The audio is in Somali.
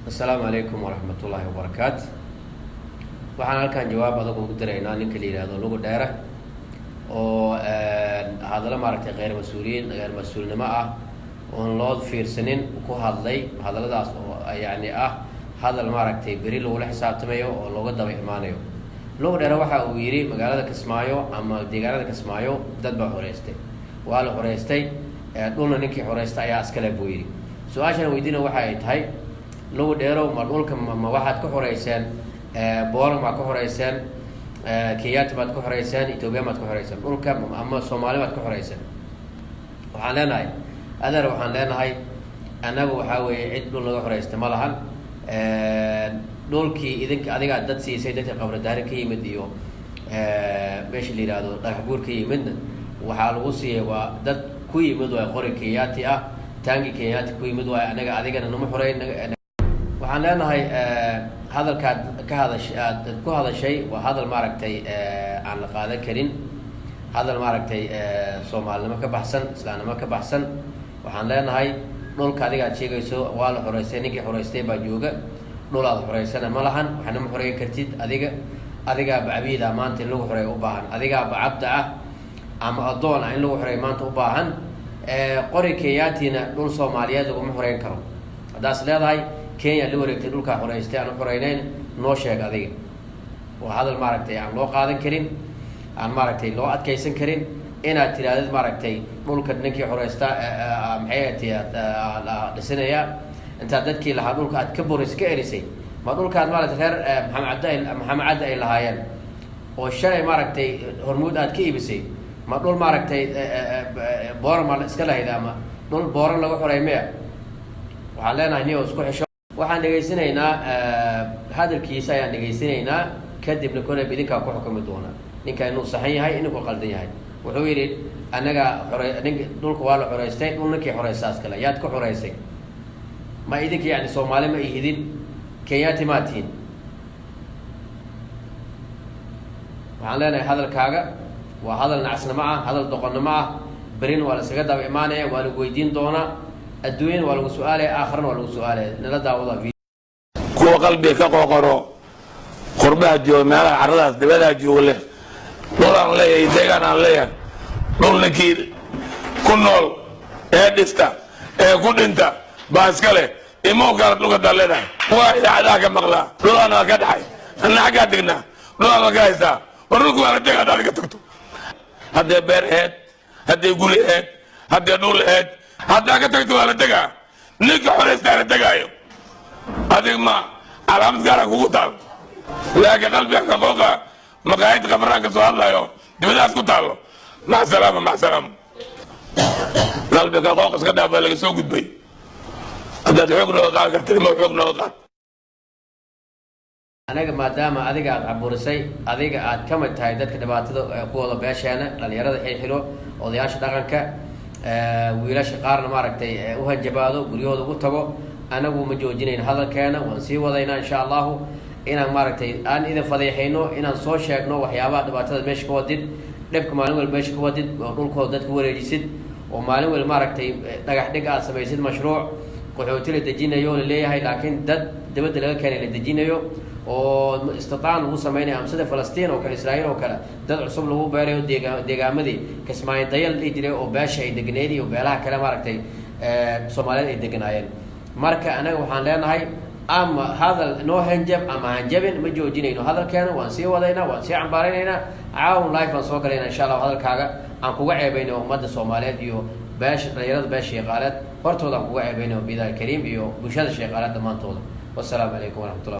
Asalaamu calaykum waraxmatullaahi wabarakaatu. Waxaan halkan jawaab adag ugu diraynaa ninka la yihahdo Lugu Dheere oo hadallo maaragtay kheyr mas-uuliyiin, kheyr mas-uulnimo ah oon loo fiirsanin ku hadlay. Hadalladaas oo yacni ah hadal maaragtay beri lagula xisaabtamayo oo looga daba imaanayo. Lugu Dheere waxa uu yidhi magaalada Kismaayo ama deegaanada Kismaayo dad baa xoreystay, waa la xoreystay, dhulna ninkii xoreysta ayaa iskale buu yidhi. Su-aashan weydiina waxa ay tahay: Lugu Dheerow, ma dhulka ma waxaad ka xoreyseen Booran maad ka xoreyseen, Kenyaati baad ka xoreyseen, Etoobiya maad ka xoreyseen dhulka, ama Soomaali baad ka xoreyseen? Waxaan leenahay, adeer, waxaan leenahay annagu waxaa weeye cid dhul naga xoreysta ma lahan. Dhulkii idinka adigaa dad siisay, dadka Qabradaari ka yimid iyo meesha la yihahdo Dhagax Buur ka yimidna waxaa lagu siiyey waa dad ku yimid waay qori Kenyaati ah, taangi Kenyaati ku yimid waay. Anaga adigana nama xoreyn. Waxaan leenahay hadalkaad ka hadash aad ku hadashay waa hadal maaragtay aan la qaadan karin, hadal maaragtay soomaalinimo ka baxsan, islaamnimo ka baxsan. Waxaan leenahay dhulka adiga aad sheegayso waa la xoreystay, ninkii xoreystay baa jooga. Dhul aad xoreysana ma lahan, waxna ma xoreyn kartid adiga. Adigaaba cabiida maanta in lagu xoreeyo u baahan, adigaaba cabda ah ama addoon ah in lagu xoreeyo maanta u baahan. Qori Kenyatina dhul Soomaaliyeed laguma xoreyn karo. Haddaas leedahay Kenya la wareegtay dhulkaa xoreystay aan u xoreyneyn, noo sheeg adiga. Waa hadal maaragtay aan loo qaadan karin, aan maaragtay loo adkeysan karin inaad tirahdid maaragtay dhulka ninkii xoreysta maxay ti dhisinaya. Intaad dadkii lahaa dhulka aad ka boris ka erisay, ma dhulkaad maaragtay reer Maxamed Cabdi, Maxamed Caddi ay lahaayeen oo shalay maaragtay Hormuud aad ka iibisay, ma dhul maaragtay Booran maa iska lahayd ama dhul Booran laga xoreey miya? Waxaan leenahay niyo isku xisho. Waxaan dhegaysanaynaa hadalkiisa ayaan dhegaysanaynaa, kadibna koleyb idinkaa ku xukumi doona ninka inuu saxan yahay, inuu ku qaldan yahay. Wuxuu yidhi anaga xore nink dhulka waa la xoreystay, dhul ninkii xoreysaas kale yaad ku xoreysay? Ma idinka yani Soomaali ma ihidin, Kenyaati maa tihin? Waxaan leenahay hadalkaaga waa hadal nacasnimo ah, hadal doqonnimo ah. Berina waa la iskaga daba imaanaya, waa lagu weydiin doonaa, adduunyana waa lagu su-aalaya, aakharana waa lagu su-aalaya. Nala daawada. Kuwa qalbiga ka qooqano qurbaha jooga, meelaha carradaas dibadaha jooga leh, dhul aan leeyahay, deegaan aan leeyahay, dhul ninkii ku nool ee dhista ee ku dhinta baa iska leh. Imow kaala dhulka daa leedahay. Waa idaacadaha ka maqlaa, dhul aan waa ka dhaxay, anna xaggaa degnaa, dhul aan waa ka haystaa. War dhulku waa la dega haddaad ka tagto, haddee beer aheyd, hadday guri aheyd, haddee dhul aheyd, haddaa ka tagto waa la degaa. Ninka xoraystaa la degaayo. Adig ma calaamad gaara kugu taal? Laakiin qalbiga ka qooqa maqaayid Qabraan ka soo hadlayo dibadaas ku taallo. Mac salaama, mac salaama. Qalbiga qooq iska dhaaf, baa laga soo gudbay. Haddaad xoog nooga qaad kartid, ma xoog nooga qaad. Anaga maadaama adiga aad caburisay, adiga aad ka mid tahay dadka dhibaatada ku wada beesheena, dhalinyarada xilxilo, odayaasha dhaqanka, wiilasha qaarna maaragtay u hanjabaado, guryahooda ugu tago, anagu ma joojinayn hadalkeena, waan sii wadaynaa insha Allahu inaan maaragtay aan idin fadeexayno, inaan soo sheegno waxyaabaha dhibaatada meesha ka wadid, dhibka maalin walba meesha ka wadid, oo dhulkooda dadka wareejisid, oo maalin wal maaragtay dhagax dhig aad samaysid, mashruuc qaxooti la dejinayo laleeyahay, laakiin dad dibadda laga keenay la dejinayo, oo istitaan lagu sameynayo, ama sida Falastiin oo kale, Israa'iil oo kale, dad cusub lagu beerayo deegaamadii Kismaayo dayal dhihi jiray oo beesha ay degneyd iyo beelaha kale maaragtay Soomaaliyeed ay deganaayeen. Marka anaga waxaan leenahay ama hadal noo hanjab ama hanjabin, ma joojinayno hadalkeena, waan sii wadaynaa, waan sii cambaaraynaynaa. Caawun live baan soo galayna insha Allah, hadalkaaga aan kuga ceebayno ummadda Soomaaliyeed iyo beesha dhalinyarada beesha Sheeqaaleed hortooda aan kuga ceebayno biidaha kariim iyo bulshada Sheeqaaleed dhammaantooda. Wasalaamu calaykum waraxmatullah.